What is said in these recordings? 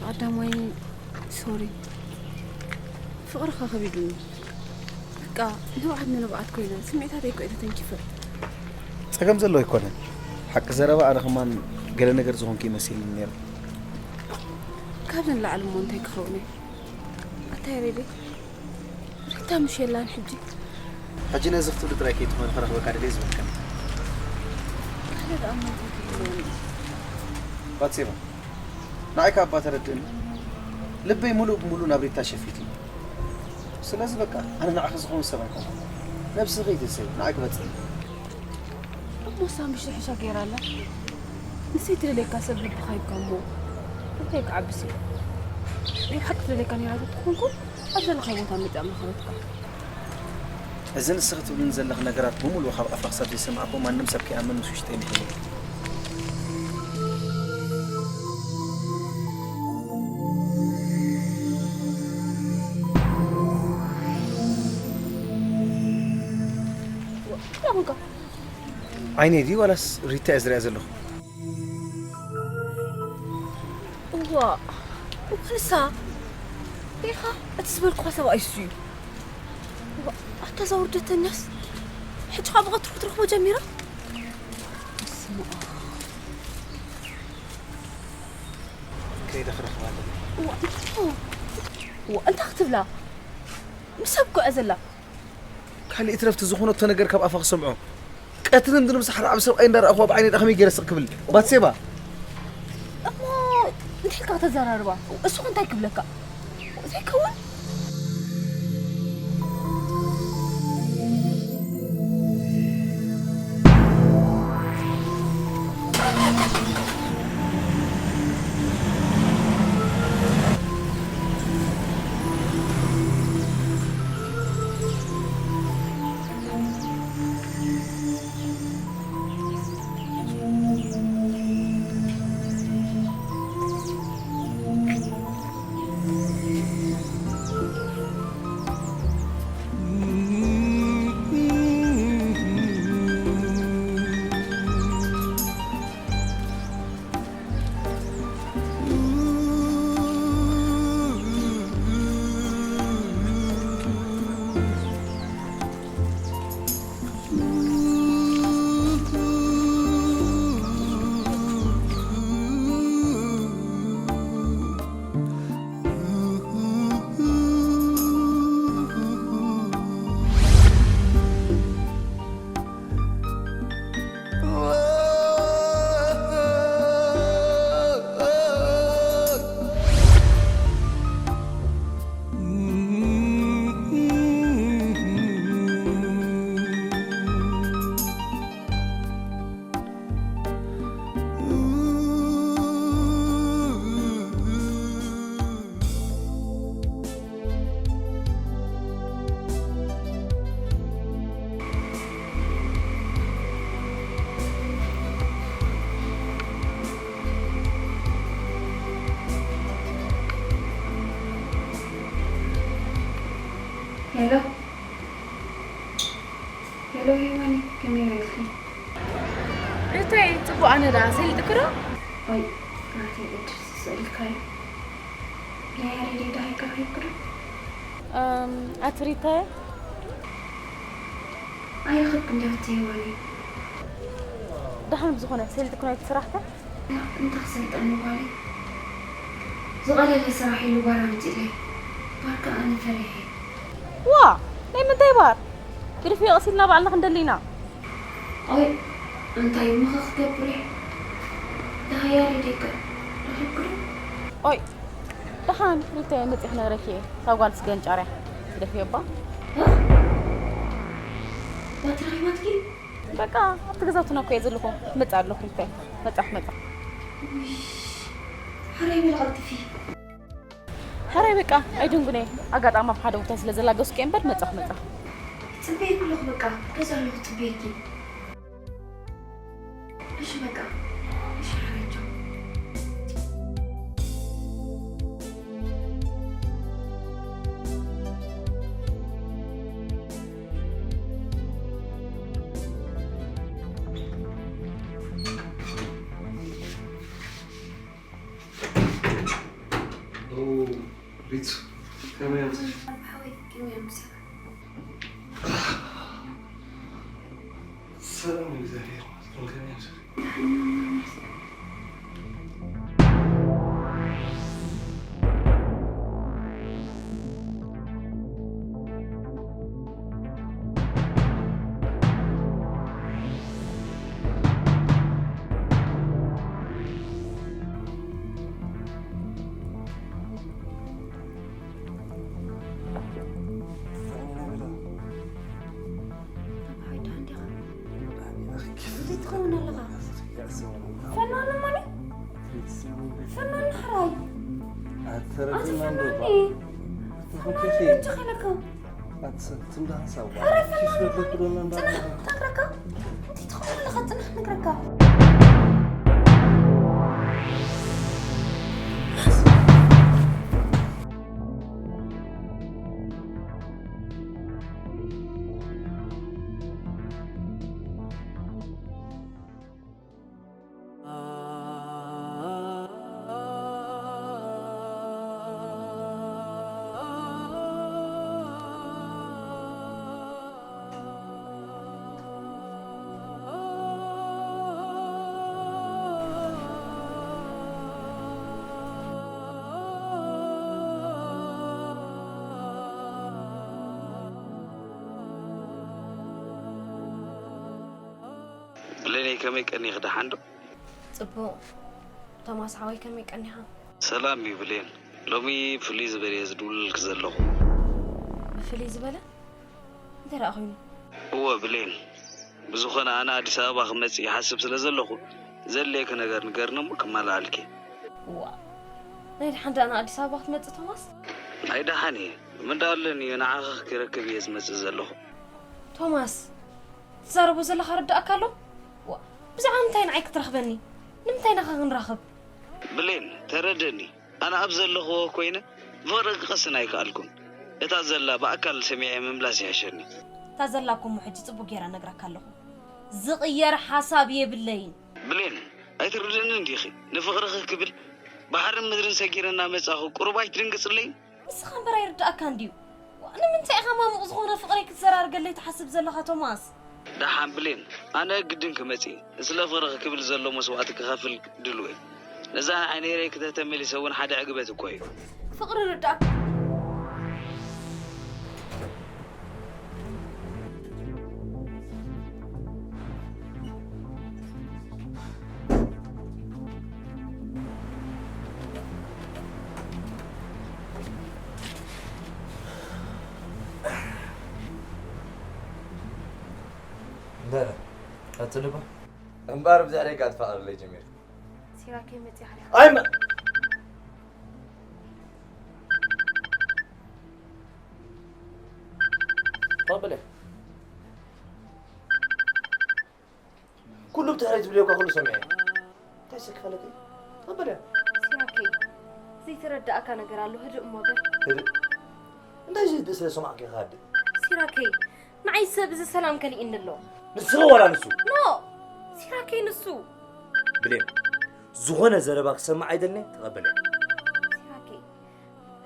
ቀዳማይ ሶሪ፣ ፍቕርኻ ከቢዱኒ። በቃ ንብዓት ንንብዓት ኮይና ስምዒታተይ እኮ እየ ተተንኪፈ። ጸገም ዘለዎ ኣይኮነን። ሓቂ ዘረባ ኣነ ከማን ገለ ነገር ዝኾንኩ ይመሲልኒ ነይሩ። ካብዚ ንላዕሊ እሞ እንታይ ክኸውን እዩ? ኣታይ ሬዲ? ሪታ ምሽ የላን ሕጂ። ሕጂ ነዚ ክትብሊ ጥራይ ከይትኾነ ክረኽበካ ደልየ ዝበልካ። ካልእ ደኣ እሞ እንታይ ክህልወኒ? ባትሴባ፣ ንዓይ ካብ ኣባ ተረድእኒ። ልበይ ሙሉእ ብሙሉእ ናብ ሪታ ሸፊቱ እዩ። ስለዚ በቃ ኣነ ንዓኺ ዝኸውን ሰብ ኣይኮንኩን። ነብስኺ ኣይትህሰይ፣ ንዓይ ክበጽሕ። እሞ እሳ ምሽ ሕሻ ገይራ ኣላ። ንሰይ ትደልየካ ሰብ ልብኻ ሂብካ እሞ እንታይ ክዓብስ እዩ? ናይ ብሓቂ ትደልየካ ነይራ ተትኾንኩ ኣብ ዘለኻዮ ቦታ መጺኣ ምረኸበትካ። እዚ ንስኺ ትብልኒ ዘለኺ ነገራት ብምሉኡ ካብ ኣፋ ክሳብ ዘይሰማዕኩ ማንም ሰብ ከይኣምን ምስ ውሽጠይ ምሒለ። እንታይ ኮንካ? ዓይነይ ድዩ ዋላስ ሪታ እየ ዝሪኣ ዘለኹ? እዋ፣ እዋ ንሳ ሪኢኻ እቲ ዝበልኩኻ ሰብኣይ እሱ እዩ። እዋ፣ ኣታ እዛ ውርደተኛስ ሕጂ ኸኣ ብቐትሩ ክትረኽቦ ጀሚራ? በስመ ኣብ። ከይደ ክረኽባ ኣለኒ። እዋ፣ እንታይ? እዋ፣ እንታይ ክትብላ? ምስ ሰብ እኮ እያ ዘላ። ካልእ ይትረፍ እቲ ዝኾነቶ ነገር ካብ ኣፋ ክሰምዖ። ቀትርን ድንብስ ሓራዕብ ሰብኣይ እንዳረኣኹዋ ብዓይነይ ደኣ ከመይ ገይረ ስቕ ክብል? ባትሴባ። እሞ እንታይ ኢልካ ከተዘራርባ? እሱ እንታይ ክብለካ? ዘይከውን። ሄሎ ሄሎ፣ ሄዋኒ ከመይ ውዒልኪ? ሪታየ፣ ጽቡቕ። ኣነ ደኣ ሰሊጥኪ ዶ? ኦይ፣ ናተይ ዕድል ስእልካዮ። ናይ ያሬድ ደሃይ ከረኺብኪ ዶ? ኣቲ ሪታየ፣ ኣይረኸብኩን ዶ ኣቲ ሄዋኒ? ከም ዝኾነ ሰሊጥኩ ናይቲ ስራሕካ እንታይ ክሰልጠኒ ጓለይ? ዝቐለለ ስራሕ ኢሉ ባር ኣምፂለይ። ባር ከዓ ኣነ ፈሪሐ። ዋ፣ ናይ ምንታይ ባር? ግድፊ ቀሲልና ባዕልና ክንደሊ ኢና። ኣይ፣ እንታይ እሞ ኸ ክገብር እየ? ደሃያ ደይከ ረኺብኩ ዶ? ኦይ፣ ደሓን ሪተ መፂእ ክነግረኪ እየ። ካብ ጓል ስገን ጫርያ ግደፊ እባ። እ? ባትሪ ኺባትኪ? በቃ ኣብቲ ገዛውትና እኮ እየ ዘለኹ። መፃ ኣለኹ ሪተ። መፃ መፃ። ውይ፣ ሓራይ በል ቀልጥፊ። ሕራይ በቃ ኣይድንጉነ። ኣጋጣሚ ኣብ ሓደ ቦታ ስለ ዘላገስኩ እየ እምበር መጻኹ መጻኹ። ጽበየኪ ኣለኹ በቃ። ገዛ ኣለኹ ጽበየኪ። እሺ በቃ። እሺ ሕራይ ቻው። ኦ፣ ሪቱ፣ ከመይ ኣምሲኺ? ሓወይ፣ ከመይ ኣምሲኻ? ሰላም፣ እግዚኣብሔር ይመስገን። ከመይ ኣምሲኺ? እንታይ ትኸውን ኣለኻ? ፈናን እማኒ? ፈናን ሕራይ? ኣቲ ፈናን እየ። ፈናን እየ እንጂ ከይለካ። ሕራይ ፈናን እማኒ? ጽናሕ፣ ክነግረካ። እንታይ ትኸውን ኣለኻ? ጽናሕ፣ ክነግረካ። ብሌነይ፣ ከመይ ቀኒኺ? ደሓን ዶ? ጽቡቕ። ቶማስ ሓወይ፣ ከመይ ቀኒኻ? ሰላም እዩ ብሌን። ሎሚ ፍልይ ዝበለ እየ ዝድውልልኪ ዘለኹ። ብፍልይ ዝበለ? እንታይ ደኣ ኮይኑ? እወ ብሌን፣ ብዝኾነ ኣነ ኣዲስ ኣበባ ክመጽእ ይሓስብ ስለ ዘለኹ፣ ዘድልየኪ ነገር ንገርኒ እሞ ከማልኣልኪ። ዋ፣ ናይ ደሓን ደኣ ንኣዲስ ኣበባ ክትመጽእ ቶማስ? ናይ ደሓን እየ። ምን ደኣ ኣለኒ እዩ፣ ንዓኺ ክረክብ እየ ዝመጽእ ዘለኹ። ቶማስ፣ ትዛረቦ ዘለኻ ርድኣካ ኣሎ? ዋ፣ ብዛዕባ ምንታይ ንዓይ ክትረኽበኒ? ንምንታይ ናኻ ክንራኸብ? ብሌን፣ ተረደኒ። ኣነ ኣብ ዘለኽዎ ኮይነ ብፍቕሪ ክቐስን ኣይከኣልኩን። እታ ዘላ ብኣካል ሰሚዐ ምምላስ ይሕሸኒ። እታ ዘላ እኮ እሞ ሕጂ ጽቡቕ ጌረ እነግረካ ኣለኹ። ዝቕየር ሓሳብ የብለይን። ብሌን፣ ኣይትርድእንን ዲኺ? ንፍቕርኺ ክብል ባሕርን ምድርን ሰጊረ እናመጻኹ ቁሩብ ኣይትድንግጽለይን? ንስኻ እምበር ኣይርድኣካን ድዩ? ዋ፣ ንምንታይ ኢኻ ማሙቕ ዝኾነ ፍቕረይ ክትዘራርገለይ ትሓስብ ዘለኻ ቶማስ? ደሓን ብሌን፣ ኣነ ግድን ክመጽእ እየ። ስለ ፍቕርኺ ክብል ዘሎ መስዋእቲ ክኸፍል ድሉው እየ። ነዛ ንዓይ ነይረይ ክተተመሊሰ እውን ሓደ ዕግበት እኮ እዩ። ፍቕሪ ርዳእ። እምበር፣ ቀጽልባ። እምበር ብዛዕባይ ከኣ ትፋቐርለይ ጀሚርካ። ሲራከይ መጺኣ ሓሊኻ። ኣይመ-፣ ተቐበለ። ኩሉ ብድሕረይ ትብልዮ እኳ ኩሉ ሰሚዐ። እንታይ ሰኪፋለኪ? ተቐበልያ። ሲራከይ፣ ዘይተረዳእካ ነገር ኣሎ። ህድእ እሞ በል። ህድእ? እንታይ ዝህድእ ስለ ሰማዕኪ ክሃድእ? ሲራከይ፣ ንዓይ ሰብ እዚ ሰላም ከሊእኒ ኣሎ። ንስኺ ዋላ ንሱ? ኖ! ሲራከይ ንሱ። ብሌን፣ ዝኾነ ዘረባ ክሰምዕ ኣይደልን እየ፣ ተቐበልያ። ሲራከይ፣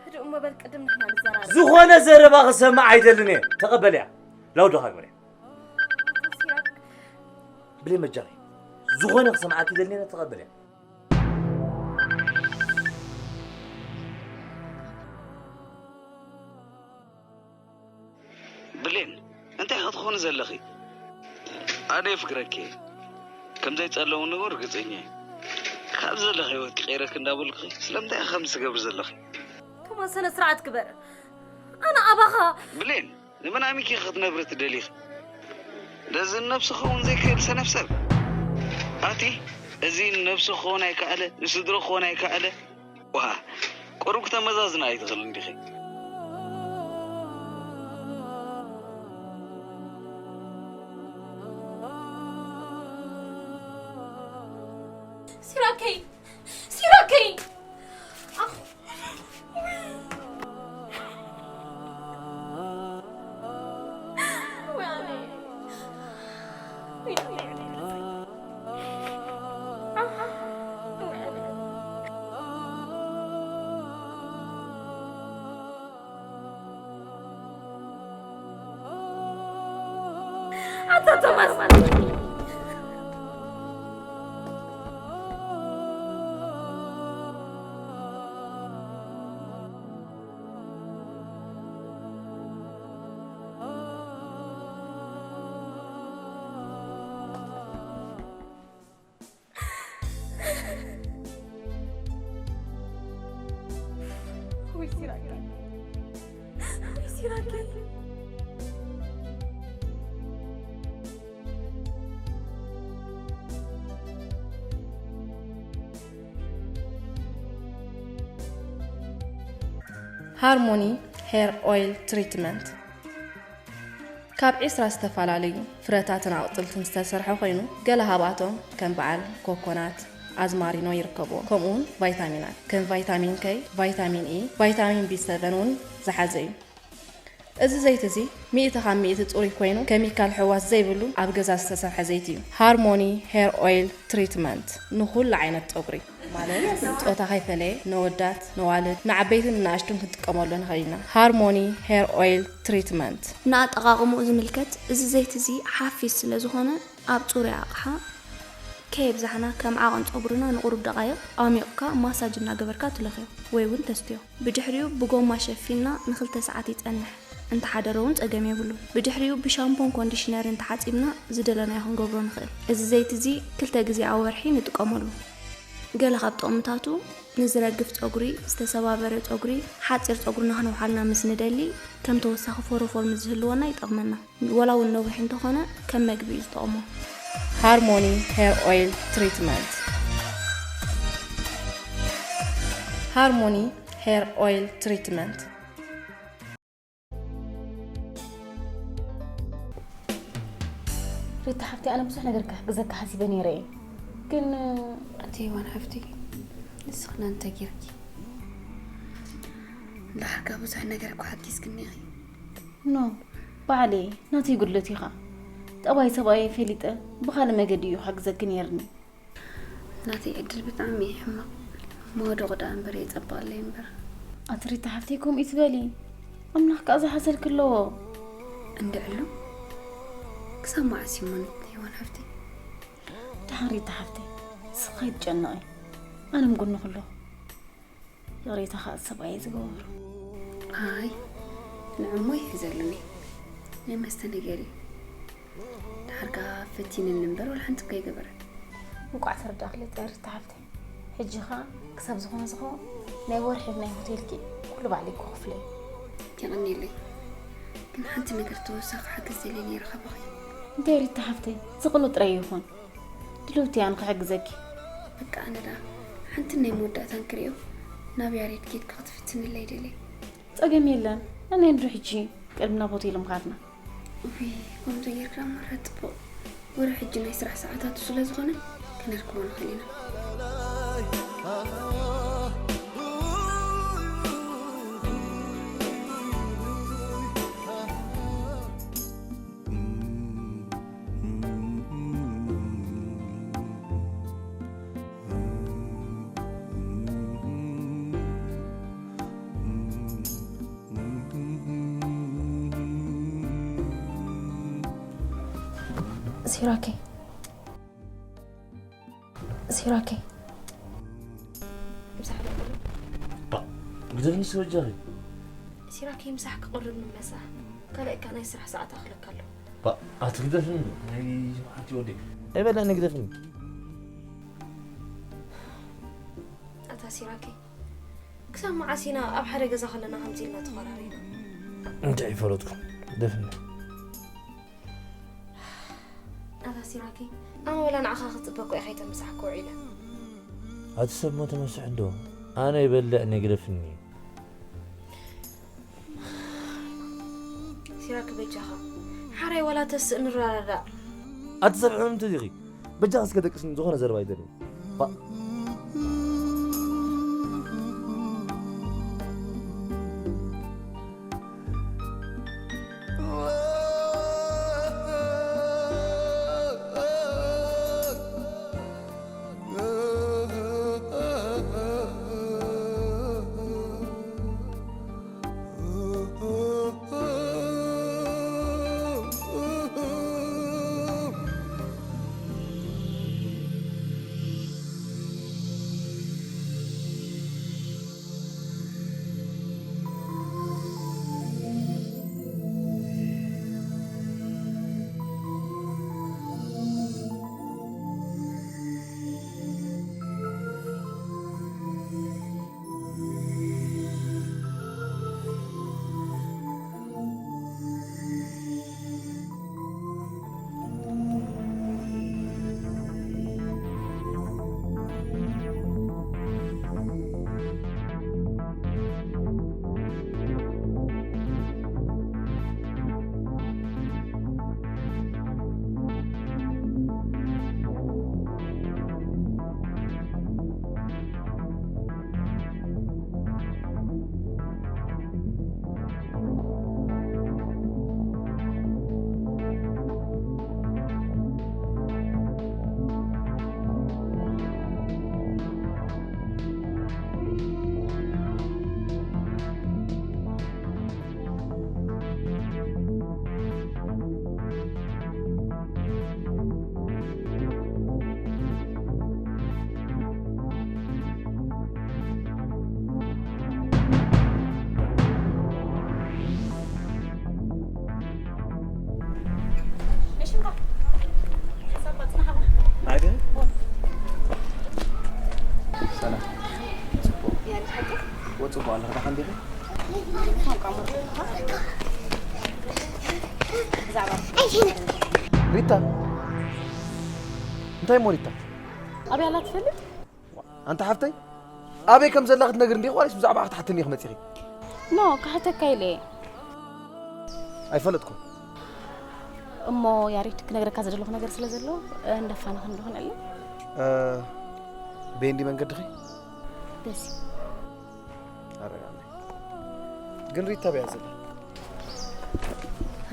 ህድእ እሞ በል ቅድም ንሕና ንዘራረብ። ዝኾነ ዘረባ ክሰምዕ ኣይደልን እየ፣ ተቐበልያ። ላውድ ዶ ግበርያ። ኣታ ሲራክ። ብሌን በጃኺ። ዝኾነ ክሰምዓኪ ደልኒ ተቐበልያ። ብሌን፣ እንታይ ኢኻ ትኾኒ ዘለኺ? ኣነ የፍቅረኪ እየ። ከም ዘይጸለውኒ እውን ርግጸኛ እየ። ካብ ዘለኺ ህይወት ክቐይረኪ እንዳበልኩኺ ስለምንታይ ኢኻ ከምዚ ትገብሪ ዘለኺ? ቶማስ፣ ስነ ስርዓት ግበር። ኣነ ኣባኻ። ብሌን፣ ንምናሚኪ ክትነብሪ ትደሊኺ? ነዚ ነብሱ ክኸውን ዘይክእል ሰነፍ ሰብ። ኣቲ፣ እዚ ነብሱ ክኸውን ኣይከኣለ፣ ንስድሮ ክኸውን ኣይከኣለ። ዋ፣ ቁሩብ ክተመዛዝና ኣይትኽእልን ዲኺ? ሲራከይ፣ ሲራከይ። ኣታ ቶማስ። ውይ ሲራክ፣ ውይ ሲራክ። ሃርሞኒ ሄር ኦይል ትሪትመንት ካብ ዒስራ ዝተፈላለዩ ፍረታትን ኣቑጽልትን ዝተሰርሐ ኮይኑ፣ ገለ ካብኣቶም ከም በዓል ኮኮናት፣ ኣዝማሪኖ ይርከብዎም። ከምኡውን ቫይታሚናት ከም ቫይታሚን ከይ፣ ቫይታሚን ኢ፣ ቫይታሚን ቢ ሰቨን እውን ዝሓዘ እዩ። እዚ ዘይቲ እዚ ሚእቲ ካብ ሚእቲ ጽሩይ ኮይኑ፣ ኬሚካል ሕዋስ ዘይብሉ ኣብ ገዛ ዝተሰርሐ ዘይቲ እዩ። ሃርሞኒ ሄር ኦይል ትሪትመንት ንኹሉ ዓይነት ጸጉሪ። ማለት ጾታ ከይፈለየ ነወዳት፣ ነዋልድ፣ ንዓበይትን ንኣሽቱን ክንጥቀመሉ ንኽእል ኢና። ሃርሞኒ ሄር ኦይል ትሪትመንት። ንኣጠቓቕምኡ ዝምልከት፣ እዚ ዘይቲ እዚ ሓፊስ ስለ ዝኾነ፣ ኣብ ጽሩይ ኣቕሓ ከየብዛሕና፣ ከም ዓቐን ጸጉርና ንቑሩብ ደቓይቕ ኣሚቑካ ማሳጅ እናገበርካ ትለኽዮ ወይ እውን ተስትዮ። ብድሕሪኡ ብጎማ ሸፊንና ንኽልተ ሰዓት ይጸንሕ። እንተሓደረ እውን ጸገም የብሉን። ብድሕሪኡ ብሻምፖን ኮንዲሽነርን ተሓጺብና ዝደለናዮ ክንገብሮ ንኽእል። እዚ ዘይቲ እዚ ክልተ ግዜ ኣብ ወርሒ ንጥቀመሉ። ገለ ካብ ጥቕምታቱ፣ ንዝረግፍ ጸጉሪ፣ ዝተሰባበረ ጸጉሪ፣ ሓጺር ጸጉርና ክነውሓልና ምስ ንደሊ፣ ከም ተወሳኺ ፎሮፎር ምስ ዝህልወና ይጠቕመና። ወላ እውን ነዊሕ እንተኾነ ከም መግቢ እዩ ዝጠቕሞ። ሃርሞኒ ሄር ኦይል ትሪትመንት። ሃርሞኒ ሄር ኦይል ትሪትመንት። ሪታ ሓፍቲ፣ ኣነ ብዙሕ ነገር ክሕግዘካ ሓሲበ ነይረ እየ፣ ግን ኣቲ ሄዋን ሓፍቲ፣ ንስኽና እንታይ ጌርኪ? እንድሓርካ ብዙሕ ነገር እኮ ሓጊዝክኒ ኢኺ። ኖ፣ ባዕለይ ናተይ ጉድለት ኢኻ። ጠባይ ሰብኣየይ ፈሊጠ ብኻልእ መገዲ እዩ ክሕግዘኪ ነይርኒ። ናተይ ዕድል ብጣዕሚ እዩ ሕማቕ። መወደቑ ደኣ እምበር የጸብቐለይ እምበር። ኣቲ ሪታ ሓፍተይ፣ ከምኡ ይትበሊ። ኣምላኽ ከኣ ዝሓዘልኪ ኣለዎ። እንድዕሉ ክሳብ መዓስ እዩ እሞ ሄዋን ሓፍተይ? ደሓን ሪታ ሓፍተይ፣ ንስኺ ኣይትጨነቒ። ኣነ ም ጎንኺ ኣለኹ። ይቕሬታ ከኣ ሰብኣየ ዝገበሮ። ኣይ፣ ንዕሞ ይሕዘሉኒ። ናይ መስተ ነገር እዩ። ደሓር ከኣ ፈቲንኒ እምበር ወላ ሓንቲ እኮ ኣይገበረን። እንቋዕ ተረዳእክለይ ሪታ ሓፍተይ። ሕጂ ኸኣ ክሳብ ዝኾነ ዝኾ ናይ ወርሒ ናይ ሆቴልኪ ኩሉ ባዕለይ እኮ ክፍለዮ። የቐንየለይ። ግን ሓንቲ ነገር ተወሳኺ ሓገዝ ደልየ ነይረ ካባኺ። እንታይ ሪታ ሓፍተይ፣ ዝቕሉ ጥራይ ይኹን። ድልውቲ እያ ንኽሕግዘኪ። በቃ ኣነ ደኣ ሓንቲ ናይ መወዳእታን ክርእዮ ናብ ያሬድ ኬድካ ክትፍትንለይ ደልየ። ጸገም የለን። ኣነ እንዶ ሕጂ ቅድሚ ናብ ሆቴል ምኻድና። ውይ፣ ከምኡ እንተ ጌርካ እሞ ረት ጽቡቕ። ወረ ሕጂ ናይ ስራሕ ሰዓታቱ ስለ ዝኾነ፣ ከነርክቦ ንኽእል ኢና። ሲራኬ፣ ሲራኬ፣ ምሳሕ ዶ ቅርብ? ባ፣ ግደፍኒ እስኪ በጃኺ። ሲራኬ፣ ምሳሕ ክቕርብ ንመሳ። ካልእ እካ ናይ ስራሕ ሰዓት ኣኽለካ ኣሎ። ባ፣ ኣቲ ግደፍኒ፣ ናይ መዓልቲ ወደይ። ኣይበላኒ፣ ግደፍኒ። ኣታ ሲራኬ፣ ክሳብ መዓስ ኢና ኣብ ሓደ ገዛ ከለና ከምዚ ኢልና ተኾራሪና? እንታይ ይፈለጥኩ፣ ግደፍኒ። ኣታ ሲራኬ፣ ኣነ ወላ ንዓኻ ክጽበ እኮ እየ ከይተመሳሕኩ ውዒለ። ኣቲ ሰብ ሞተ መስሕ እንዶ፣ ኣነ ይበልዕ ነግረፍኒ። ሲራክ በጃኻ፣ ሓራይ ወላ ተስእ ንረዳዳእ። ኣቲ ሰብ ሕምምቲ ዲኺ? በጃኻ እስከ ደቅስኒ፣ ዝኾነ ዘረባ ኣይደልን። ባ- ሰላም። ጽቡቕ። ወጽቡቕ ኣለኻ ደሓን ዲኺ? ሪታ። እንታይ እሞ ሪታ? ኣበይ ኣላ ትፈልጥ? ኣንታ ሓፍተይ፣ ኣበይ ከም ዘላ ክትነግር እንዲኺ ዋላስ ብዛዕባ ክትሓተኒ ኢኺ መጺኺ? ኖ፣ ክሓተካ ኢለ እየ። ኣይፈለጥኩን። እሞ ያሬድ፣ ክነግረካ ዝደለኹ ነገር ስለ ዘሎ፣ እንዳፋነኽ እንድኾነለይ። እ፣ በየንዲ መንገድኺ? ደስ ኣረጋለይ። ግን ሪታ በያ ዘላ።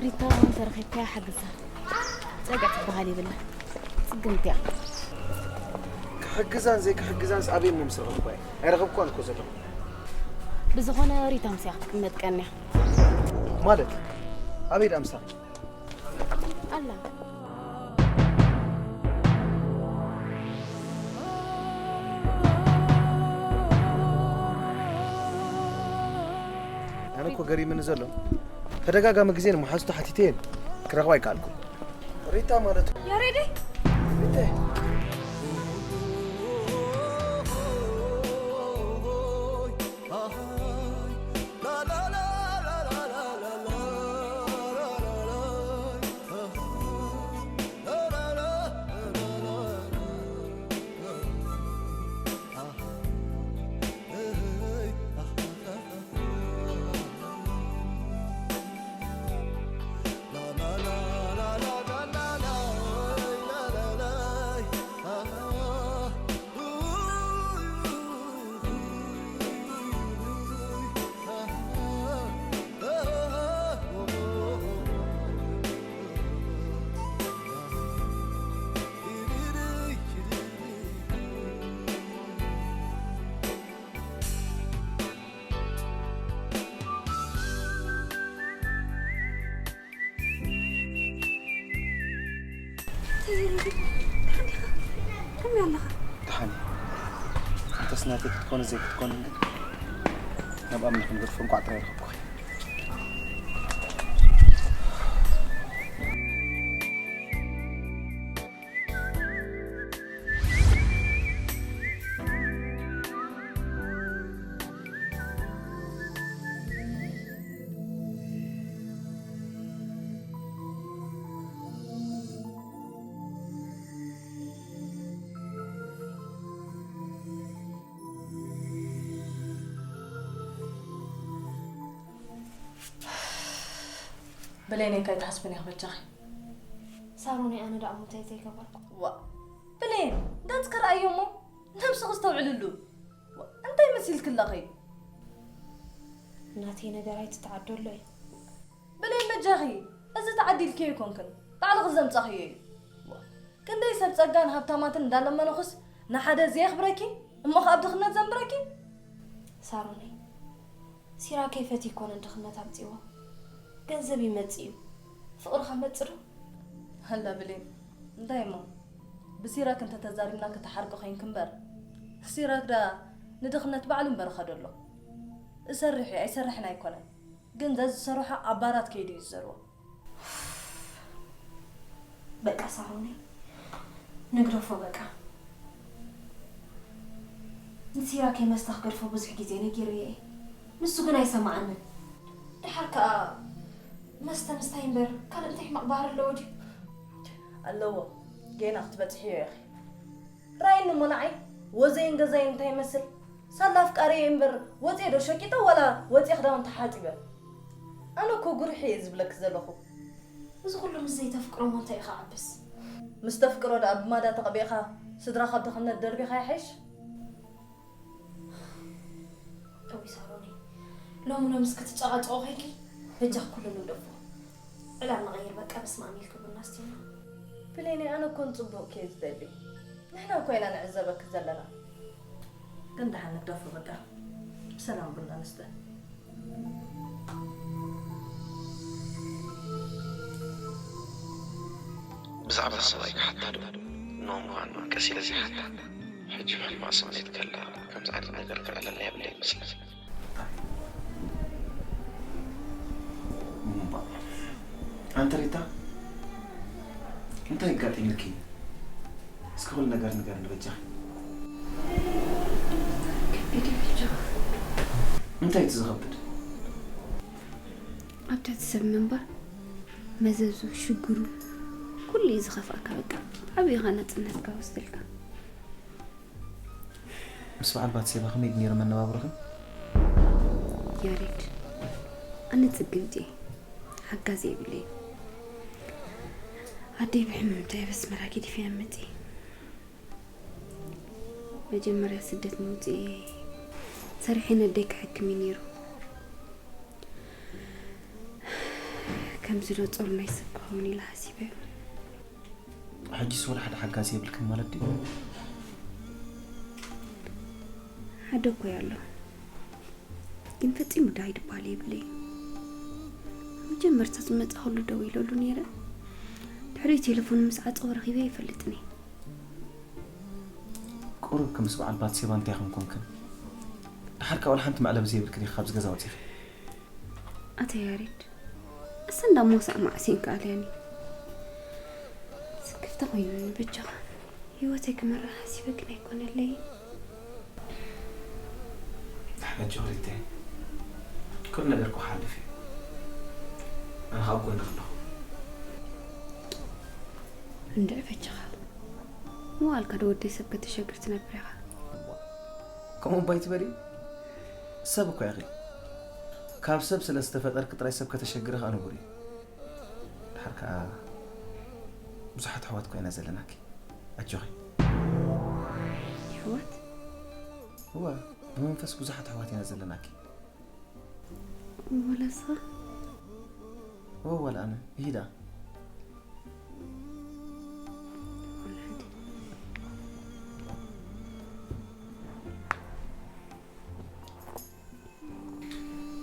ሪታ እንተረኺብካያ ሓግዛ። ጸግዒ ትበሃል የብላ። ጽግምቲ እያ። ክሕግዛን ዘይክሕግዛንስ ኣበይ እሞ ምስ ረኸብኳ እየ? ኣይረኸብኳን እኮ ዘለኹ። ብዝኾነ ሪታ ምሳያ ክትቅመጥ ቀንያ። ማለት? ኣበይ ደኣ ምሳኺ? ኣላ። ኣነ እኮ ገሪምኒ ዘሎ፣ ተደጋጋሚ ግዜ ንመሓዙቱ ሓቲተ እየን ክረኽባ ኣይከኣልኩን። ሪታ ማለት ያሬደይ! ሪታ! ከመይ ኣለኻ? ናተይ ክትኮኑ ዘይክትኮኑ ግን ናብ ኣምላኽ ንገድፎ እንኳዕ ጥራይ ረኸብኩኺ። ብሌነይ እንታይ ትሓስብን ኢኺ በጃኺ? ሳሮነይ ኣነ ደኣ እንታይ ዘይገበርኩ? ዋ ብሌን ገጽኪ ርኣዮ እሞ ነብስኺ ኣስተውዕልሉ። ዋ እንታይ መሲልኪ ኣለኺ? ናተይ ነገር ኣይትተዓደሎ እዩ። ብሌን በጃኺ እዚ ተዓዲልክዮ ኣይኮንክን ባዕልኺ ዘምጻኽዮ እዩ። ዋ ክንደይ ሰብ ጸጋን ሃብታማትን እንዳለመንኹስ ንሓደ ዘየኽብረኪ እሞ ከኣ ኣብ ድኽነት ዘንብረኪ። ሳሮነይ ሲራክ ኣይፈትይ ኣይኮነን ድኽነት ኣምጺእዎ። ገንዘብ ይመጽእ እዩ ፍቕሪ ከ መጽእ ዶ? ሃላ ብሌን እንታይ እሞ ብሲራክ እንተተዛሪብና ክትሓርቂ ኮይንኪ እምበር ሲራክ ደኣ ንድኽነት ባዕሉ እምበር ኸዶ ኣሎ። እሰርሕ እዩ ኣይሰርሕን ኣይኮነን ግን ዘዝሰርሖ ኣብ ባራት ከይዱ እዩ ዝዘርዎ። በቃ ሳሮነይ ንግደፎ በቃ። ንሲራክ መስተ ክገድፎ ብዙሕ ግዜ ነጊረዮ እየ። ንሱ ግን ኣይሰምዓንን። ደሓር ከኣ መስተ ምስታይ እምበር ካልእ እንታይ ሕማቕ ባህሪ ኣለዎ ድዩ? ኣለዎ ጌና ክትበጽሕዮ ኢኺ። ርኣይኒ እሞ ንዓይ ወዘይን ገዛይን እንታይ ይመስል? ሳላ ኣፍቃሪየይ እምበር ወጽየ ዶ ሸቂጠ ዋላ ወጽየ ክዳውንቲ ሓጺበ? ኣነ እኮ ጉርሒ እየ ዝብለኪ ዘለኹ። እዚ ኩሉ ምስ ዘይተፍቅሮ እሞ እንታይ እዩ ክዓብስ? ምስ ተፍቅሮ ደኣ ብማዳ ተቐቢእኻ ስድራኻ ኣብ ድኽነት ደርቢኻ ይሓይሽ። እውይ ሳሮነይ ሎሚ ሎምስ ክትጨቓጨቑ ኮይንኪ በጃኺ ኩሉ ንግደፎ። ዕላል ንቐይር በቃ በስመኣብ ኢልኪ ቡና ኣስቲና። ብሌነይ ኣነ እኮ ንጽቡቕኪ እየ ዝደሊ። ንሕና እኮ ኢና ንዕዘበኪ ዘለና። ግን ደሓን ንግደፎ በቃ ብሰላም ቡና ንስተ። ብዛዕባ ሰብኣይ ክሓታ ዶ? ኖ ምዃን ቀስ ኢለ ዘይሓታ። ሕጂ ብሕማቕ ስምዒት ከላ ከምዚ ዓይነት ነገር ክልዕለልና የብለይን መስለኒ። እምባ ኣንቲ ሪታ እንታይ ኣጋጢምልኪ? እስኪ ኩሉ ነገር ንገርኒ በጃኺ። ከቢድ እዩ በጃኻ። እንታይ እቲ ዝኸብድ? ኣብ ትሕቲ ሰብ ምንባር መዘዙ፣ ሽግሩ፣ ኩሉ እዩ ዝኸፍኣካ። በቃ ብዓብዩኻ ናጽነትካ ወስደልካ። ምስ በዓል ባትሴባ ከመይ ነይሩ መነባብሮኽን? ያሬድ፣ ኣነ ጽግምቲ እየ፣ ሓጋዚ የብለይን። ኣደይ ብሕምምታ ኣብ ኣስመራ ገዲፈያ መጽየ። መጀመርያ ስደት ምውጽኤ ሰሪሐ ነደይ ክሕክም እዩ ነይሩ። ከምዚ ዶ ጾር ናይ ሰብ ክኸውን ኢለ ሓሲበ። ሕጂስ ወላ ሓደ ሓጋዚ የብልክን ማለት ድዩ? ሓደ እኮ ኣሎ፣ ግን ፈጺሙ ዳይ ድባል የብለይ። መጀመርታ ዝመጻ ኩሉ ደው ኢለሉ ነይረ። ድሕሪ ቴሌፎን ምስ ዓጸወ ረኺበ ይፈልጥኒ። ቁሩብ ከምስ በዓል ባትሴባ እንታይ ኢኹም ኮንክን? ድሓር ካብ ወላ ሓንቲ መዕለቢ ዘይብልክን ኢኺ ካብዚ ገዛ ወጺኺ። ኣታ ያሬድ፣ እሰ እንዳ ሞሳዕ ማዕሲን ከኣልያኒ። ስክፍታ ኮይኑኒ በጃኻ። ህይወተይ ክመርሕ ሓሲበ ግን ኣይኮነለይን። ኣጆኺ ሪተይ፣ ኩሉ ነገር እኮ ክሓልፍ እዩ። ኣነ ከዓ ኣብ ጎንኺ ኣለኹ። እንድዒ በጃኻ። መዋእልካ ዶ ወደይ ሰብ ከተሸግር ትነብር ኢኻ? ከምኡ እባ ኣይትበሊ። ሰብ እኮ ኢኺ። ካብ ሰብ ስለ ዝተፈጠርኪ ጥራይ ሰብ ከተሸግሪ ከዓ ንቡር እዩ። ድሓር ከዓ ብዙሓት ኣሕዋት እኮ ኢና ዘለናኪ። ኣጆኺ። ኣሕዋት? እወ፣ ብመንፈስ ብዙሓት ኣሕዋት ኢና ዘለናኪ። ወላ ንስኻ? እወ፣ ዋላ ኣነ። ይሂዳ።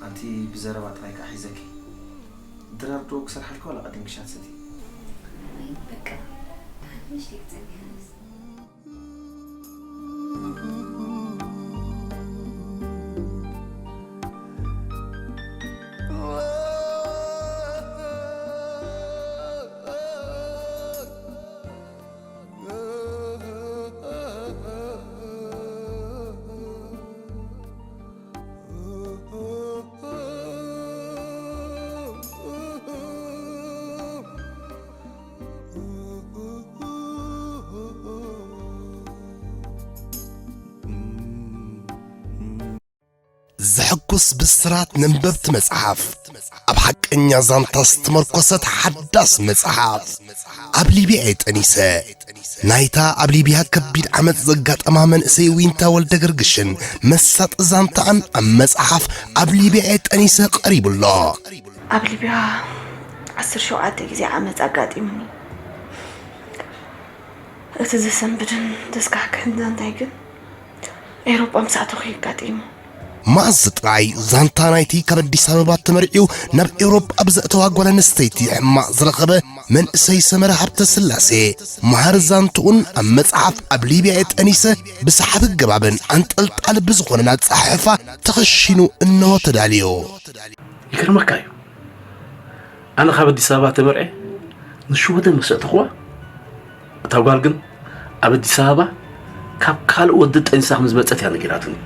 ኣንቲ ብዘረባ ጥራይ ከዓ ሒዘኪ። ድራር ዶ ክሰርሓልካ ዋላ ቀዲምኪ ሻሂ ትሰቲ? ኣይ በቃ፣ ደሓን ምሽ ደይክጸንሕ ኣነስ። ዘሐጉስ ብስራት ነንበብቲ መጽሓፍ፣ ኣብ ሓቀኛ ዛንታ ዝተመርኮሰት ሓዳስ መጽሓፍ፣ ኣብ ሊብያ እየ ጠኒሰ። ናይታ ኣብ ሊብያ ከቢድ ዓመጽ ዘጋጠማ መንእሰይ ዊንታ ወልደ ገርግሽን መሳጢ ዛንታኣን ኣብ መጽሓፍ ኣብ ሊብያ እየ ጠኒሰ ቀሪቡ ኣሎ። ኣብ ሊብያ ዓሰርተ ሸውዓተ ግዜ ዓመጽ ኣጋጢሙኒ። እቲ ዘሰንብድን ዘስካሕክሕን ዛንታይ ግን ኤውሮጳ ምስ ኣተኹ እዩ ኣጋጢሙ። መዓዝ ጥራይ ዛንታ ናይቲ ካብ ኣዲስ ኣበባ ተመርዕዩ ናብ ኤውሮጳ ብዘእተዋ ጓል ኣንስተይቲ ሕማቕ ዝረኸበ መንእሰይ ሰመረ ሃብተስላሴ፣ መሃሪ ዛንትኡን ኣብ መጽሓፍ ኣብ ሊብያ እየ ጠኒሰ ብሰሓቢ ኣገባብን ኣንጠልጣሊ ብዝኾነን ኣጸሓሕፋ ተኸሺኑ እንሆ ተዳልዩ። ይገርመካ እዩ። ኣነ ካብ ኣዲስ ኣበባ ተመርዐ ንሽወደን ምስ ኣእተኽዋ፣ እታ ጓል ግን ኣብ ኣዲስ ኣበባ ካብ ካልእ ወዲ ጠኒሳ ከም ዝመጸት እያ ነጊራትኒ።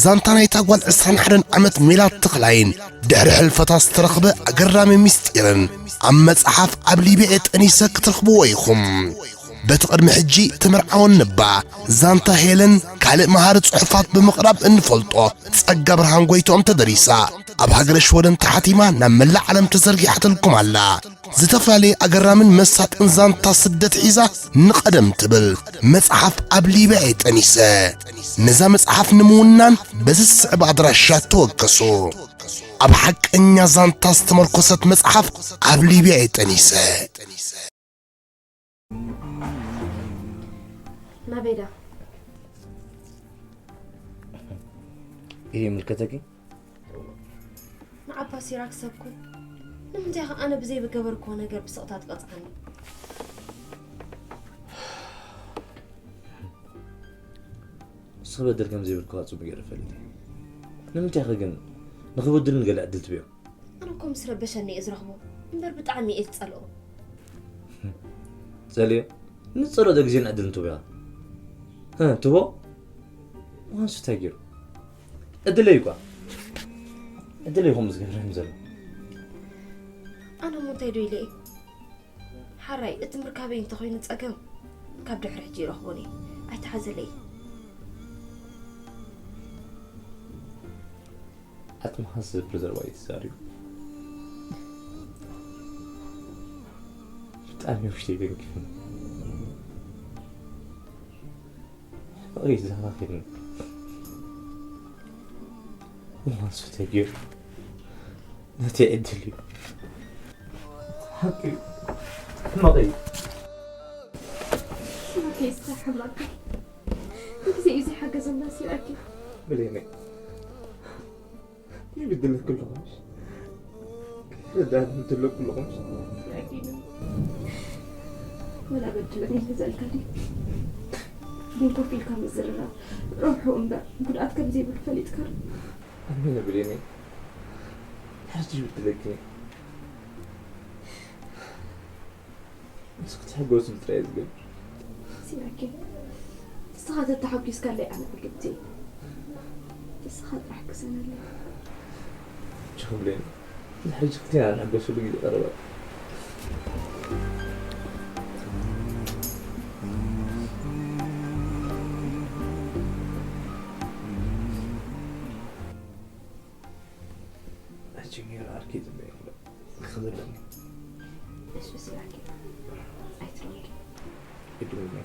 ዛንታ ናይታ ጓል ዕስራን ሓደን ዓመት ሜላት ተኽላይን ድሕሪ ሕልፈታ ዝተረኽበ ኣገራሚ ምስጢርን ኣብ መጽሓፍ ኣብ ሊብያ እየ ጠኒሰ ክትረኽብዎ ኢኹም። በቲ ቅድሚ ሕጂ ተመርዓወን እባ ዛንታ ሄለን ካልእ መሃሪ ጽሑፋት ብምቕራብ እንፈልጦ ጸጋ ብርሃን ጎይትኦም ተደሪሳ ኣብ ሃገረ ሽወደን ተሓቲማ ናብ መላእ ዓለም ተዘርጊሓትልኩም ኣላ። ዝተፈላለየ ኣገራምን መሳጥን ዛንታ ስደት ሒዛ ንቐደም ትብል መጽሓፍ ኣብ ሊብያ እየ ጠኒሰ። ነዛ መጽሓፍ ንምውናን በዚ ዝስዕብ ኣድራሻ ተወከሱ። ኣብ ሓቀኛ ዛንታ ዝተመርኮሰት መጽሓፍ ኣብ ሊብያ እየ ጠኒሰ። ናበይ ዳ? ይሄ ይምልከተኪ? ንዓባ ሲራክ ሰብኩ ንምንታይ ኢኻ ኣነ ብዘይ ዝገበርክዎ ነገር ብስቕታ ትቐጽዓኒ? ንስኺ በደል ከም ዘይብልክዋ ጽቡቕ ገይረ እፈልጥ እየ። ንምንታይ ኢኺ ግን ንኽብድልኒ ገለ ዕድል ትብዮ? ኣነ እኮ ምስ ረበሸኒ እየ ዝረኽቦ እምበር ብጣዕሚ እየ ዝጸልኦ። ትጸልዮ? ንጸልኦ ዶ ግዜን ዕድልን ትህቦ ኢኻ? ህ፣ ትህቦ? እዋንሱ እንታይ ገይሩ? ዕድለይ እኳ። ዕድለይ ከምኡ ዝገብረኒ ዘሎ። ኣነ እሞ እንታይ ዶ ኢለ እየ? ሓራይ እቲ ምርካበይ እንተኾይኑ ጸገም ካብ ድሕሪ ሕጂ ይረኽቦን እየ። ኣይተሓዘለይ። ዓጽምኻ ዝሰብር ዘረባ እዩ ተዛሪቡ። ብጣዕሚ ውሽጠይ ደንጊኹ። ፍቕሪ ዘኻኺኒ። እሞ ንሱ እንታይ ገይሩ? ናተይ ዕድል እዩ። ሓቂ እዩ። ሕማቕ እዩ። ስራከይ ዝሰርሐላካ ብግዜኡ ዘይሓገዘና ሲራኪ። ብሌነይ፣ ዘይብድለኪ ኣለኹ ምሽ? ከይረዳእኒ እንተሎ ኣለኹ ምሽ? ሲራኪ፣ ወላ በድለኒ ይበዛልካ ድዩ? ግን ኮፍ ኢልካ ምዝርራብ ረብሑ እምበር ጉድኣት ከም ዘይብሉ ፈሊጥካ ዶ? ኣሜን ብሌነይ፣ ሕጂ ይብድለኪ። ንስኺ ክትሕጎስሉ ጥራይ እየ ዝገብር። ሲራኪ፣ ንስኻ ተተሓጒስካለይ ኣነ ዕግብቲ እየ። ንስኻ ጥራሕ ግሰነለይ። ኣጆኺ ብሌን፣ ድሕሪ ሕጂ ክልቴና ንሕጎሰሉ ግዜ ቀረባ እዩ። ሕጂ ጌሩ ዓርኪ ይጽበየኒ ኣሎ። ክኽብል ኣለኒ። እሺ፣ ሲራኪ፣ ኣይትረውቂ። ግድን እዩ።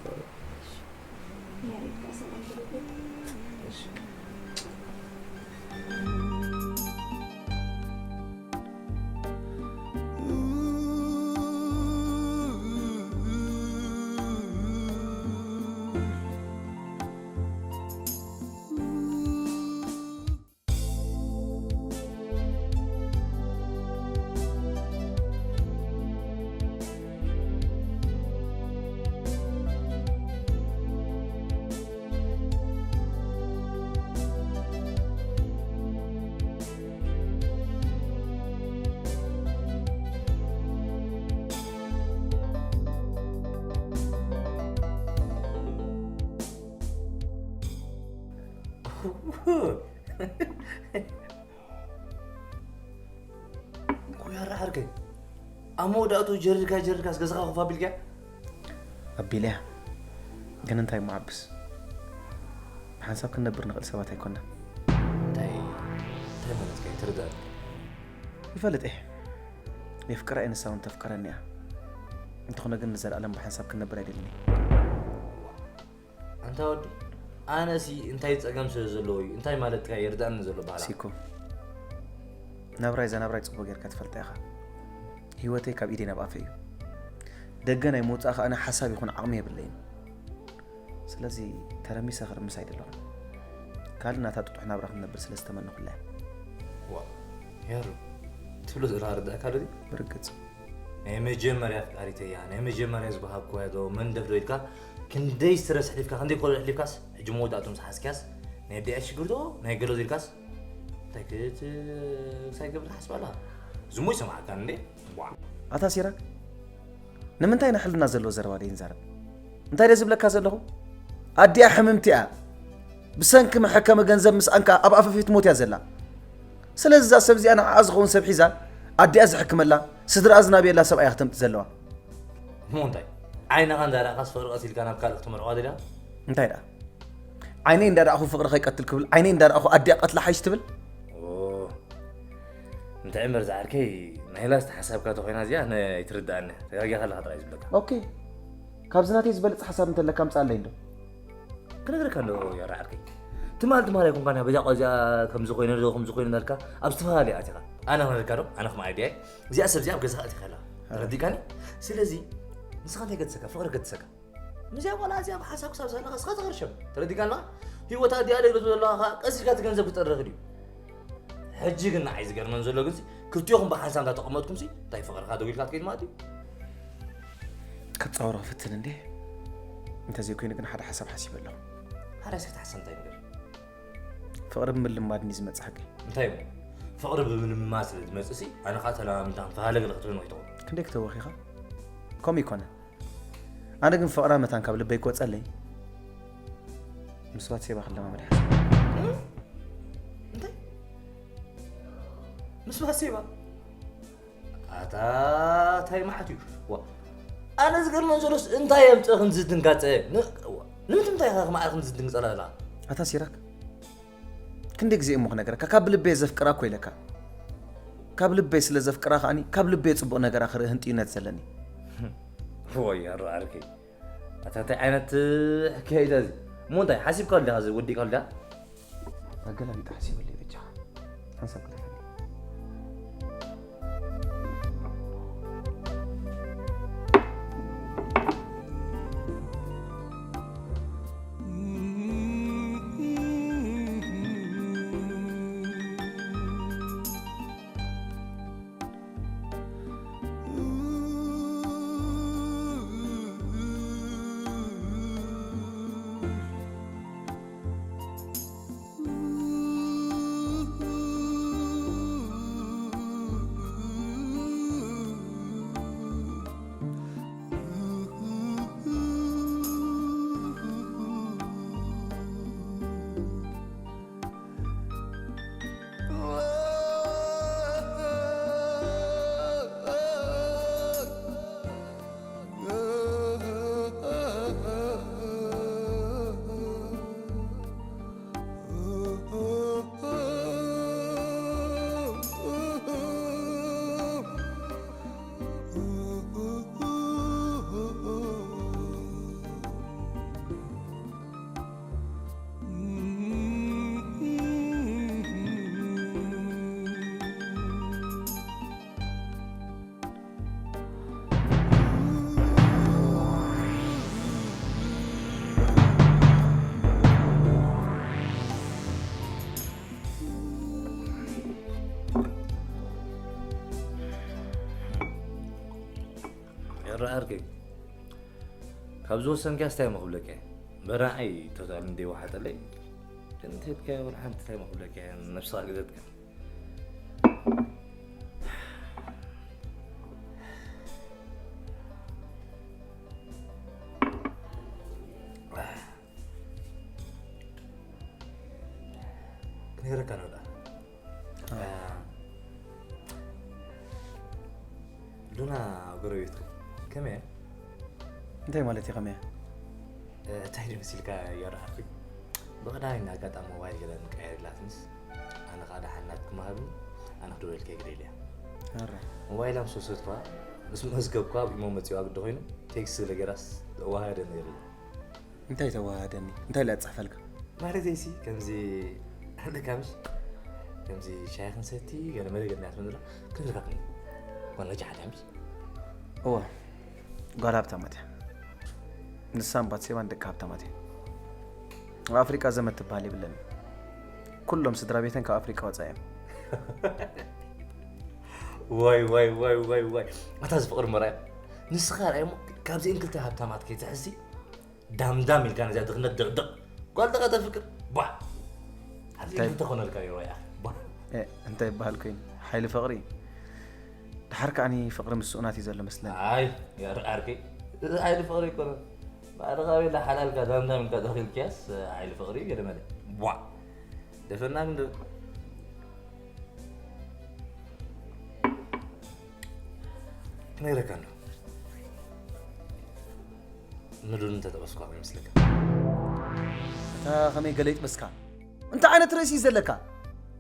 ያሬድ ጋር ሰላም ብለውልኝ። እሺ። ኮይ ኣረዓርከይ፣ ኣብ መወዳእትኡ ጀሪርካ ጀሪርካስ ገዛኻ ኮፍ ኣቢልካያ? ኣቢለያ፣ ግን እንታይ እሞ ዓብስ፣ ብሓንሳብ ክንነብር ንኽእል ሰባት ኣይኮናን። እንታይ ማለትካ ይትርዳእ። ይፈልጥ እየ። የፍቅራ እየ፣ ንሳ እውን ተፍቅረኒ እያ። እንተኾነ ግን ንዘለኣለም ብሓንሳብ ክንነብር ኣይደልን እየ። ኣንታ ወዲ ኣነሲ እንታይ ጸገም ስለ ዘለዎ እዩ እንታይ ማለትካ ይርዳእኒ ዘሎ ባህላ። ሲኮ፣ ናብራይ እዛ ናብራይ ጽቡቅ ጌርካ ትፈልጣ ኢኻ። ህይወተይ ካብ ኢደይ ናብ ኣፈይ እዩ። ደገ ናይ ምውጻእ ከኣ ሓሳብ ይኹን ዓቕሚ የብለይን። ስለዚ ተረሚሰ ክርምስ ኣይደለኹን። ካልእ ናታ ጥጡሕ ናብራ ክንነብር ስለ ዝተመነኹላ እያ። ዋ ያሩ ትብሎ ዘለኻ ርዳእካ ዶ ድዩ? ብርግጽ ናይ መጀመርያ ኣፍቃሪተይ እያ ናይ መጀመርያ ዝበሃግኩዋ ዶ መንደፍ ዶ ኢልካ ክንደይ ስትረስ ሕሊፍካ ክንደይ ኮሎ ሕሊፍካስ ሕጂ መወዳእቱ ምስ ሓዝክያስ ናይ ኣዲኣ ሽግር ዶ ናይ ገሎ ዶ ኢልካስ እንታይ ክት ሳይገብር ትሓስብ ኣላ ዝሞ ይሰማዓካ እንዴ ዋ ኣታ ሲራክ፣ ንምንታይ ንሕልና ዘለዎ ዘረባ ደይንዛረብ? እንታይ ደ ዝብለካ ዘለኹ? ኣዲኣ ሕምምቲ እያ። ብሰንኪ መሐከሚ ገንዘብ ምስኣንካ ኣብ ኣፈፊት ሞት እያ ዘላ። ስለዚ እዛ ሰብ እዚኣ ንዓኣ ዝኸውን ሰብ ሒዛ ኣዲኣ ዝሕክመላ ስድራኣ ዝናብየላ ሰብኣያ ክተምጽእ ዘለዋ። እሞ እንታይ ዓይንኻ እንዳረእኻስ ፍቕሪ ቀቲልካ ናብ ካልእ ክትመርዖ ደልያ እንታይ ደኣ ዓይነይ እንዳረኣኹ ፍቕሪ ከይቀትል ክብል ዓይነይ እንዳረኣኹ ኣዲኣ ቀትላ ሓይሽ ትብል? እንታይ እምበር ዝዓርከይ ናይ ላስት ሓሳብካ ተኾይና እዚኣ ኣይትርዳእኒ ተጋጊኻ ኣለኻ ጥራይ ዝብለካ ኦኬ ካብዚ ናተይ ዝበልፅ ሓሳብ እንተለካ ምፅኣለይ እንዶ ክነግረካ እንዶ ያራ ዓርከይ ትማል ትማል ኣይኮንካን በዚኣ ቆዚኣ ከምዚ ኮይነ ዶ ከምዚ ኮይነ እናልካ ኣብ ዝተፈላለየ ኣቲኻ ኣነ ክነግረካ ዶ ኣነ ከም ኣይድያይ እዚኣ ሰብ እዚኣ ኣብ ገዛ ኣቲኻ ኣላ ተረዲእካኒ ስለዚ ንስኻ እንታይ ገድሰካ ፍቕሪ ገድሰካ ምስዚኣ ቆልዓ እዚኣ ብሓንሳብ ክሳብ ዘለኻ እስኻ ተኸርሸም ተረዲእካ ኣለኻ ህይወታ እዚኣ ደግረ ዘለኻ ከኣ ቀስ ኢልካ እቲ ገንዘብ ክጠርኽ ድዩ ሕጂ ግን ንዓይ ዝገርመን ዘሎ ግን ክልቲኦኹም ብሓንሳብ እንዳተቐመጥኩምሲ እንታይ ፍቕርኻ ደው ኢልካ ትከይድ ማለት እዩ ከፃወሮ ክፍትን እንዴ እንተዘይኮይኑ ግን ሓደ ሓሳብ ሓሲበ ኣለኹ ሓራይ እስኪ ትሓሰብ እንታይ ነገር ፍቕሪ ብምልማድን እዩ ዝመፅእ ሓቂ እንታይ እሞ ፍቕሪ ብምልማድ ስለ ዝመፅእ ሲ ኣነ ከዓ ተለማሚድና ክንፈላለ ገለ ክትብል ወይ ትኸውን ክንደይ ክተወኺኻ ከምኡ ይኮነ ኣነ ግን ፍቕራ መታን ካብ ልበይ ክወፀለይ ምስ ባትሴባ ክለማመድ ሓሰብ እንታይ ምስ ባሴባ ኣታ ታይ መዓት እዩ ዋ ኣነ ዝገርመን ዘሎስ እንታይ የምፅእ ክንዚ ድንጋፀ ንምንትምታይ ኢኻ ክማዕረ ክንዚ ድንግፀላ ዘላ ኣታ ሲራክ ክንደይ ግዜ እሞ ክነግረካ ካብ ልበይ ዘፍቅራ እኮ ኢለካ ካብ ልበይ ስለ ዘፍቅራ ከኣኒ ካብ ልበይ ፅቡቕ ነገራ ክርኢ ህንጥዩነት ዘለኒ ወይ ኣሮ ዓርከይ ኣታ እንታይ ዓይነት ሕክያይዳ እዚ እሞ እንታይ ሓሲብካ ኣለካ እዚ ወዲእካ ኣለካ ኣገላቢጣ ሓሲበለይ በጃኻ ሓንሳብ ክትሕል የረኣርኪ ካብ ዝወሰንካስ እንታይ እሞ ክብለካ እየ በራዓይ ቶታል እንደ ይወሓጠለይ ግን እንተልካዮ ወላ ሓንቲ እንታይ እሞ ክብለካ እየ ነብስኻ ግዘትካ ክነግረካ ነው ዳ ሉና ጎረቤትኩም ከመይ እያ? እንታይ ማለት እዩ ከመይ እያ? እንታይ ዶ መሲልካ እያረኣርኩኝ ብቐዳሚ ኣጋጣሚ ሞባይል ገለ ንቀያየር ኢላትንስ ኣነ ከዓ ደሓን ናትኩም ሃብኒ። ኣነ ክድውለልኪ ግደ ኢለያ። ኣረ። ሞባይላ ምስ ወሰድኳ፣ ምስ መዝገብኳ ኣብ ኢሞ መፂዋ ግዲ ኮይኑ፣ ቴክስት ገለ ገይራስ ተዋሃደ ነይሩ። እንታይ ተዋሃደኒ? እንታይ ኢላ ትፅሕፈልካ? ማለት ሲ ከምዚ ኣለካ ምሽ? ከምዚ ሻሂ ክንሰቲ፣ ገለ መለ ገለ ናት ምንድሮ? ክንረካብ። ዋላ ጃሓዳ ምሽ? እዋ፣ ጓል ሃብታማት እያ። ንሳን ባትሴባን ደቂ ሃብታማት እያ። ኣብ ኣፍሪቃ ዘመድ ትበሃል የብለን። ኩሎም ስድራ ቤተን ካብ ኣፍሪቃ ወፃ እዮም። ዋይ፣ ዋይ፣ ዋይ፣ ዋይ፣ ዋይ። ኣታ ዝፍቕሪ መርኣያ። ንስኻ ርኣይ እሞ፣ ካብዚአን ክልተ ሃብታማት ከይትሕዚ፣ ዳምዳም ኢልካ ነዚኣ ድኽነት ድቕድቕ። ጓል ደቓ ተፍቅር። ቧ! ኣብዚ እንታይ ክልተ ኮነልካ እዩ፣ ሮያ። ቧ! እ፣ እንታይ ይበሃል ኮይኑ? ሓይሊ ፍቕሪ። ድሓር ከዓኒ ፍቕሪ ምስ ስኡናት እዩ ዘሎ መስለኒ። ኣይ፣ ያር ዓርከይ። እዚ ሓይሊ ፍቕሪ ኣይኮነን። ባዕልኻ ቤላ ሓላልካ ዳምዳም ኢልካ ተኺልክያስ፣ ሓይሊ ፍቕሪ እዩ ገለ መለ። ቧ! ደፈና ግን ዶ-፣ ክነግረካ እንዶ። ንሉል እንተጠበስኳ ከመይ ይመስለካ? እታ ከመይ ገለ ይጥበስካ? እንታይ ዓይነት ርእሲ እዩ ዘለካ?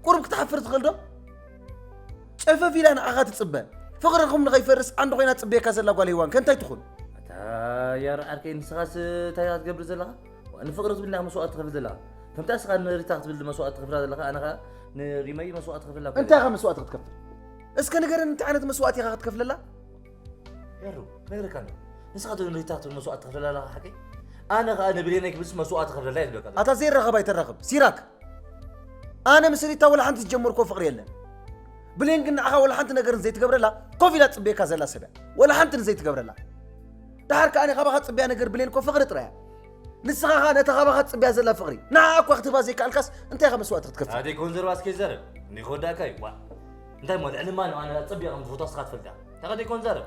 ቁሩብ ክትሓፍር ትኽእል ዶ? ጨፈፍ ኢላ ንዓኻ ትጽበ። ፍቕርኹም ንኸይፈርስ ዓንዲ ኮይና ትጽበየካ ዘላ ጓል ሄዋን ከ እንታይ ትኹን? ኣታ ያር ዓርከይ፣ ንስኻስ እንታይ ኢኻ ትገብር ዘለኻ? ንፍቕሪ ትብል ኢኻ መስዋእቲ ትኸፍል ዘለኻ። ከምታ ንስኻ ንሪታ ክትብል መስዋእቲ ትኸፍላ ዘለኻ፣ ኣነ ኸኣ ንሪመይ መስዋእቲ ክኸፍላ እንታይ ኢኻ መስዋእቲ ክትከፍል? እስከ ንገረኒ፣ እንታይ ዓይነት መስዋእቲ ኢኻ ክትከፍለላ? ኤሩ፣ ክነግረካ እንዶ። ንስኻ ዶ ንሪታ ክትብል መስዋእቲ ትኸፍለላ ኣለኻ ሓቀይ? ኣነ ኸኣ ንብሌነይ ክብልስ መስዋእቲ ክኸፍለላ እየ ዝብለካ ዘለኹ። ኣታ ዘይራኸብ ኣይተራኽብ። ሲራክ! ኣነ ምስ ሪታ ወላ ሓንቲ ዝጀመርኮ ፍቕሪ የለን። ብሌን ግን ንዓኻ ወላ ሓንቲ ነገር ዘይትገብረላ፣ ኮፍ ኢላ ትጽበየካ ዘላ ሰብ እያ። ወላ ሓንቲ ንዘይትገብረላ። ደሓር ከኣ ኣነ ካባኻ ዝጽበያ ነገር ብሌን እኮ ፍቕሪ ጥራይ እያ። ንስኻ ኸኣ ነታ ካባኻ ትጽበያ ዘላ ፍቕሪ፣ ንዓኣ እኳ ክትህባ ዘይከኣልካስ፣ እንታይ ኢኻ መስዋእቲ ክትከፍል? ኣደይ ኮን ዘረባ እስከ ይዛረብ። እኔ ክወዳእካ እዩ። ዋ። እንታይ እሞ ልዕሊ ማን ኣነ ኣጸቢቐ ከም ዝፈትዋ እስኻ ትፈልጥ ኢኻ። እንታይ ከ ደይ ኮን ዘረብ?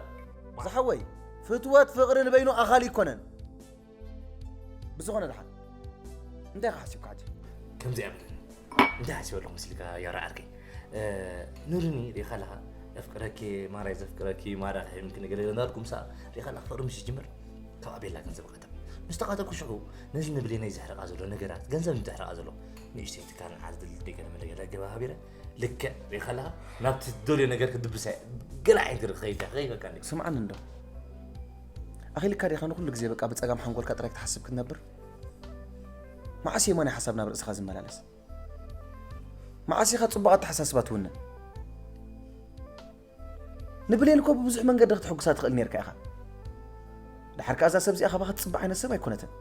ዝሓወይ፣ ፍትወት ፍቕሪ ንበይኑ ኣኻሊ ኣይኮነን። ብዝኾነ ደሓን፣ እንታይ ኢኻ ሓሲብካ ሕጂ? ከምዚ እያ በለኒ። እንታይ ሓሲበ ኣለኹ መሲልካ ያራ ዓርከይ? እ፣ ኑርኒ ሪኢኻ ኣለኻ? የፍቅረኪ፣ ማራይ ዘፍቅረኪ፣ ማራ ክሕብንኪ፣ ገለ ገለ እንዳበልኩ ምሳኣ ሪኢኻ ኣለኻ ፍቕሪ ምስ ይጅምር፣ ካብ ኣቤላ ገንዘብ እቐትል። ምስ ተቐተልኩ ሽዑ ነዚ ንብሌነይ ዘሕርቓ ዘሎ ነገራት፣ ገንዘብ እንተሕርቓ ዘሎ፣ ንእሽተይ ትካል ንዓርድል ደገለ መደገለ ገባ ሃቢረ፣ ልክዕ ሪኢኻ ኣለኻ? ናብቲ ትደልዮ ነገር ክድብሳ እየ። ገለ ዓይነት ገለ ክኸይድ እያ፣ ክኸይድ እያ። ስምዓኒ እንዶ። ኣኺልካ ዲኻ ንኹሉ ግዜ በቃ ብጸጋም ሓንጎልካ ጥራይ ክትሓስብ ክትነብር? መዓስ እየ ማን ሓሳብ ናብ ርእስኻ ዝመላለስ? መዓስ ኢኻ ጽቡቕ ኣተሓሳስባ ትውንን? ንብሌን እኮ ብብዙሕ መንገዲ ክትሕጉሳ ትኽእል ኔርካ ኢኻ። ደሓር ከኣ እዛ ሰብ እዚኣ ካባኻ ትጽበ ዓይነት ሰብ ኣይኮነትን።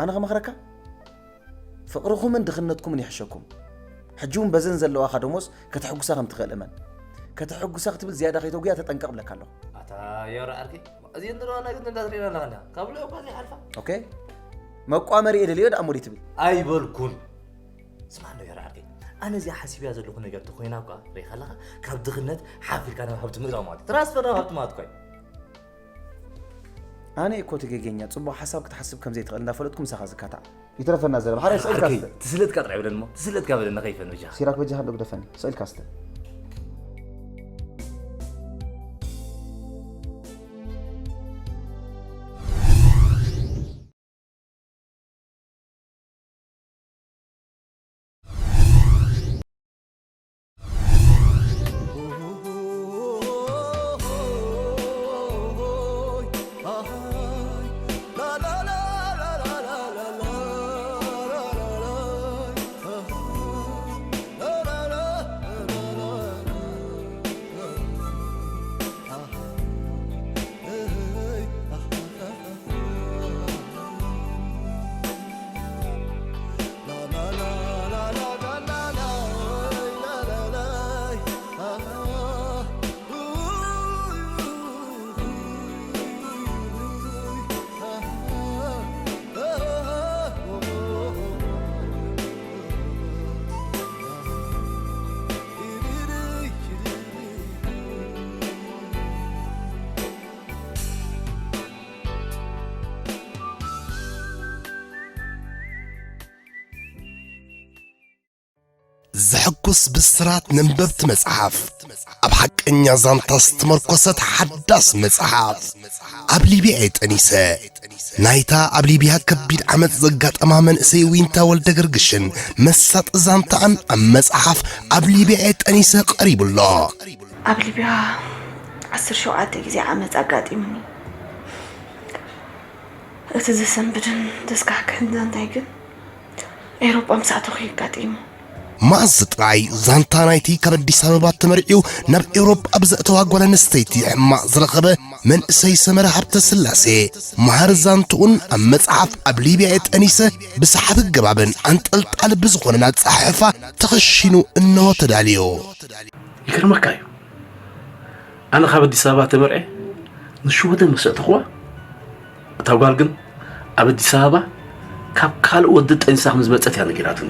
ኣነ ከመኽረካ፣ ፍቕርኹምን ድኽነትኩምን ይሕሸኩም። ሕጂ እውን በዘን ዘለዋኻ ደሞዝ ከተሕጉሳ ከም ትኽእል እመን። ከተሕጉሳ ክትብል ዝያዳ ከይተጉያ ተጠንቀቕ እብለካ ኣለኹ። ኣታ የውራ ዓርከይ፣ እዚ እንትንዋና ግን እንዳትሪእና ኣለና። ካብ ልዑ እኳ ዘይሓልፋ። ኦኬ። መቋመሪ እየ ደልዮ ደኣ ሞዲ ትብል። ኣይበልኩን። ስማ እንዶ የውራ ዓርከይ፣ ኣነ እዚኣ ሓሲብያ ዘለኹ ነገር እንተኾይና እኳ ሪኢኻ ኣለኻ፣ ካብ ድኽነት ሓፊርካ ናብ ሃብቲ ምእታው ማለት እዩ። ትራንስፈር ናብ ሃብቲ ማለት እኳ እዩ። ኣነ እኮ እቲ ጌገኛ፣ ጽቡቕ ሓሳብ ክትሓስብ ከም ዘይትኽእል እንዳፈለጥኩ ምሳኻ ዝካታዕ። ይትረፈና ዘረባ። ሓደ ስእልካ ዓርከይ፣ እስተ። ትስለጥካ ጥራይ በለኒ እሞ፣ ትስለጥካ በለኒ፣ ከይፈን በጃኻ። ሲራክ በጃኻ እንዶ ግደፈኒ። ስእልካ እስተ። ዘሐጉስ ብስራት ነንበብቲ መጽሓፍ፣ ኣብ ሓቀኛ ዛንታ ዝተመርኮሰት ሓዳስ መጽሓፍ፣ ኣብ ሊብያ እየ ጠኒሰ፣ ናይታ ኣብ ሊብያ ከቢድ ዓመጽ ዘጋጠማ መንእሰይ ዊንታ ወልደ ገርግሽን መሳጢ ዛንታኣን ኣብ መጽሓፍ ኣብ ሊብያ ጠኒሰ ቀሪቡ ኣሎ። ኣብ ሊብያ ዓሰርተ ሸውዓተ ግዜ ዓመጽ ኣጋጢሙኒ። እቲ ዘሰንብድን ዘስካሕክሕን ዛንታይ ግን ኤውሮጳ ምስ ኣተኹ እዩ ኣጋጢሙ። መኣዝ ጥራይ ዛንታ ናይቲ ካብ ኣዲስ ኣበባ ተመርዕዩ ናብ ኤውሮጳ ብዘእተዋ ጓል ኣንስተይቲ ሕማቕ ዝረኸበ መንእሰይ ሰመረ ሃብተ ስላሴ መሃር ዛንትኡን ኣብ መጽሓፍ ኣብ ሊብያ ጠኒሰ ብሰሓቢ ገባብን ኣንጠልጣሊ ብዝኾነን ኣጸሓሕፋ ተኸሺኑ እንሆ ተዳልዩ። ይገርመካ እዩ። ኣነ ካብ ኣዲስ ኣበባ ተመርዐ ንሽወደን ምስ ኣእተኽዋ፣ እታ ጓል ግን ኣብ ኣዲስ ኣበባ ካብ ካልእ ወዲ ጠኒሳ ከም ዝመጸት እያ ነጊራትኒ።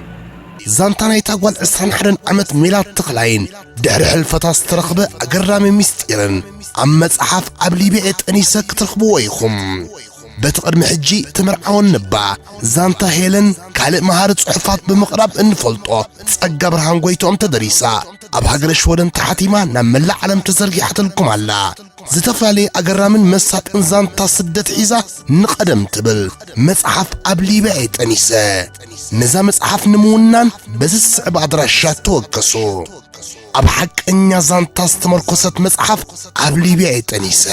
ዛንታ ናይታ ጓል ዕስራን ሓደን ዓመት ሜላት ተኽላይን ድሕሪ ሕልፈታ ዝተረኽበ ኣገራሚ ምስጢርን ኣብ መጽሓፍ ኣብ ሊብያ ጠኒሰ ክትረኽብዎ ኢኹም። በቲ ቅድሚ ሕጂ ትምርዓወን ንባ ዛንታ ሄለን ካልእ መሃሪ ጽሑፋት ብምቕራብ እንፈልጦ ጸጋ ብርሃን ጎይትኦም ተደሪሳ ኣብ ሃገረ ሽወደን ተሓቲማ ናብ መላእ ዓለም ተዘርጊሓትልኩም ኣላ። ዝተፈላለየ ኣገራምን መሳጥን ዛንታ ስደት ሒዛ ንቐደም ትብል መጽሓፍ ኣብ ሊብያ ጠኒሰ። ነዛ መጽሓፍ ንምውናን በዚ ዝስዕብ ኣድራሻ ተወከሱ። ኣብ ሓቀኛ ዛንታ ዝተመርኮሰት መጽሓፍ ኣብ ሊብያ ጠኒሰ።